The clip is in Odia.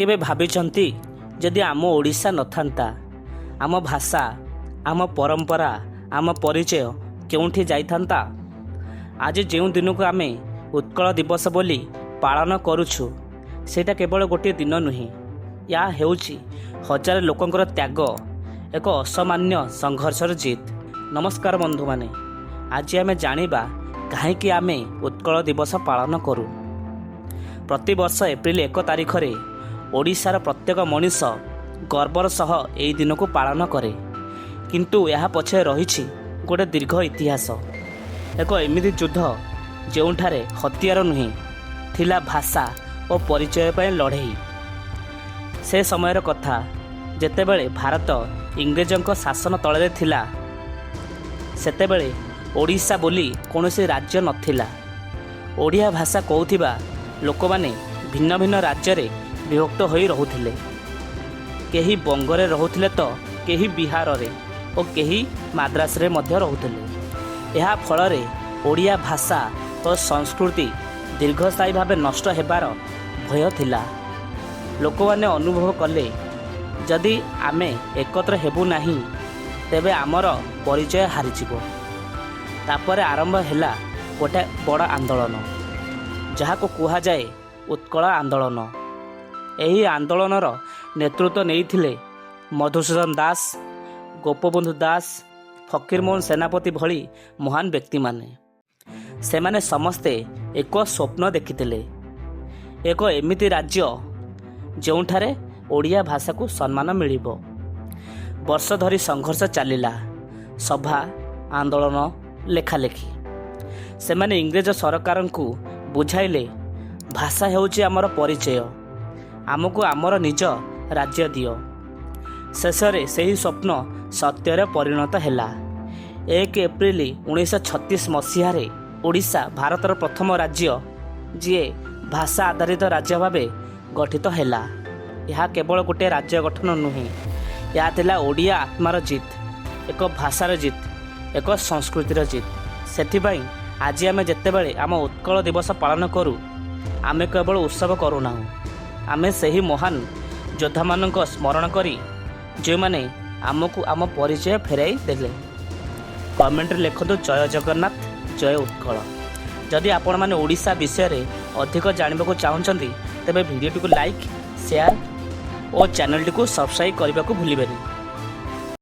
କେବେ ଭାବିଛନ୍ତି, ଯଦି ଆମ ଓଡ଼ିଶା ନଥାନ୍ତା, ଆମ ଭାଷା, ଆମ ପରମ୍ପରା, ଆମ ପରିଚୟ କେଉଁଠି ଯାଇଥାନ୍ତା? ଆଜି ଯେଉଁ ଦିନକୁ ଆମେ ଉତ୍କଳ ଦିବସ ବୋଲି ପାଳନ କରୁଛୁ, ସେଇଟା କେବଳ ଗୋଟିଏ ଦିନ ନୁହେଁ। ଏହା ହେଉଛି ହଜାରେ ଲୋକଙ୍କର ତ୍ୟାଗ, ଏକ ଅସାମାନ୍ୟ ସଂଘର୍ଷର ଜିତ୍। ନମସ୍କାର ବନ୍ଧୁମାନେ, ଆଜି ଆମେ ଜାଣିବା କାହିଁକି ଆମେ ଉତ୍କଳ ଦିବସ ପାଳନ କରୁ। ପ୍ରତିବର୍ଷ ଏପ୍ରିଲ 1 ତାରିଖରେ ଓଡ଼ିଶାର ପ୍ରତ୍ୟେକ ମଣିଷ ଗର୍ବର ସହ ଏହି ଦିନକୁ ପାଳନ କରେ। କିନ୍ତୁ ଏହା ପଛରେ ରହିଛି ଗୋଟେ ଦୀର୍ଘ ଇତିହାସ, ଏକ ଏମିତି ଯୁଦ୍ଧ ଯେଉଁଠାରେ ହତିଆର ନୁହେଁ, ଥିଲା ଭାଷା ଓ ପରିଚୟ ପାଇଁ ଲଢ଼େଇ। ସେ ସମୟର କଥା, ଯେତେବେଳେ ଭାରତ ଇଂରେଜଙ୍କ ଶାସନ ତଳରେ ଥିଲା, ସେତେବେଳେ ଓଡ଼ିଶା ବୋଲି କୌଣସି ରାଜ୍ୟ ନଥିଲା। ଓଡ଼ିଆ ଭାଷା କହୁଥିବା ଲୋକମାନେ ଭିନ୍ନ ଭିନ୍ନ ରାଜ୍ୟରେ ବିଭକ୍ତ ହୋଇ ରହୁଥିଲେ। କେହି ବଙ୍ଗରେ ରହୁଥିଲେ ତ କେହି ବିହାରରେ ଓ କେହି ମାଦ୍ରାସରେ ମଧ୍ୟ ରହୁଥିଲେ। ଏହା ଫଳରେ ଓଡ଼ିଆ ଭାଷା ଓ ସଂସ୍କୃତି ଦୀର୍ଘସ୍ଥାୟୀ ଭାବେ ନଷ୍ଟ ହେବାର ଭୟ ଥିଲା। ଲୋକମାନେ ଅନୁଭବ କଲେ, ଯଦି ଆମେ ଏକତ୍ର ହେବୁ ନାହିଁ, ତେବେ ଆମର ପରିଚୟ ହାରିଯିବ। ତାପରେ ଆରମ୍ଭ ହେଲା ଗୋଟେ ବଡ଼ ଆନ୍ଦୋଳନ, ଯାହାକୁ କୁହାଯାଏ ଉତ୍କଳ ଆନ୍ଦୋଳନ। ଏହି ଆନ୍ଦୋଳନର ନେତୃତ୍ୱ ନେଇଥିଲେ ମଧୁସୂଦନ ଦାସ, ଗୋପବନ୍ଧୁ ଦାସ, ଫକୀରମୋହନ ସେନାପତି ଭଳି ମହାନ ବ୍ୟକ୍ତିମାନେ। ସେମାନେ ସମସ୍ତେ ଏକ ସ୍ୱପ୍ନ ଦେଖିଥିଲେ, ଏକ ଏମିତି ରାଜ୍ୟ ଯେଉଁଠାରେ ଓଡ଼ିଆ ଭାଷାକୁ ସମ୍ମାନ ମିଳିବ। ବର୍ଷ ଧରି ସଂଘର୍ଷ ଚାଲିଲା, ସଭା, ଆନ୍ଦୋଳନ, ଲେଖାଲେଖି। ସେମାନେ ଇଂରେଜ ସରକାରଙ୍କୁ ବୁଝାଇଲେ, ଭାଷା ହେଉଛି ଆମର ପରିଚୟ, ଆମକୁ ଆମର ନିଜ ରାଜ୍ୟ ଦିଅ। ଶେଷରେ ସେହି ସ୍ୱପ୍ନ ସତ୍ୟରେ ପରିଣତ ହେଲା। 1 ଏପ୍ରିଲ 1936 ମସିହାରେ ଓଡ଼ିଶା ଭାରତର ପ୍ରଥମ ରାଜ୍ୟ ଯିଏ ଭାଷା ଆଧାରିତ ରାଜ୍ୟ ଭାବେ ଗଠିତ ହେଲା। ଏହା କେବଳ ଗୋଟିଏ ରାଜ୍ୟ ଗଠନ ନୁହେଁ, ଏହା ଥିଲା ଓଡ଼ିଆ ଆତ୍ମାର ଜିତ୍, ଏକ ଭାଷାର ଜିତ୍, ଏକ ସଂସ୍କୃତିର ଜିତ୍। ସେଥିପାଇଁ ଆଜି ଆମେ ଯେତେବେଳେ ଆମ ଉତ୍କଳ ଦିବସ ପାଳନ କରୁ, ଆମେ କେବଳ ଉତ୍ସବ କରୁନାହୁଁ, ଆମେ ସେହି ମହାନ ଯୋଦ୍ଧାମାନଙ୍କ ସ୍ମରଣ କରି ଯେଉଁମାନେ ଆମକୁ ଆମ ପରିଚୟ ଫେରାଇ ଦେଲେ। କମେଣ୍ଟରେ ଲେଖନ୍ତୁ, ଜୟ ଜଗନ୍ନାଥ, ଜୟ ଉତ୍କଳ। ଯଦି ଆପଣମାନେ ଓଡ଼ିଶା ବିଷୟରେ ଅଧିକ ଜାଣିବାକୁ ଚାହୁଁଛନ୍ତି, ତେବେ ଭିଡ଼ିଓଟିକୁ ଲାଇକ୍, ସେୟାର ଓ ଚ୍ୟାନେଲଟିକୁ ସବସ୍କ୍ରାଇବ୍ କରିବାକୁ ଭୁଲିବେନି।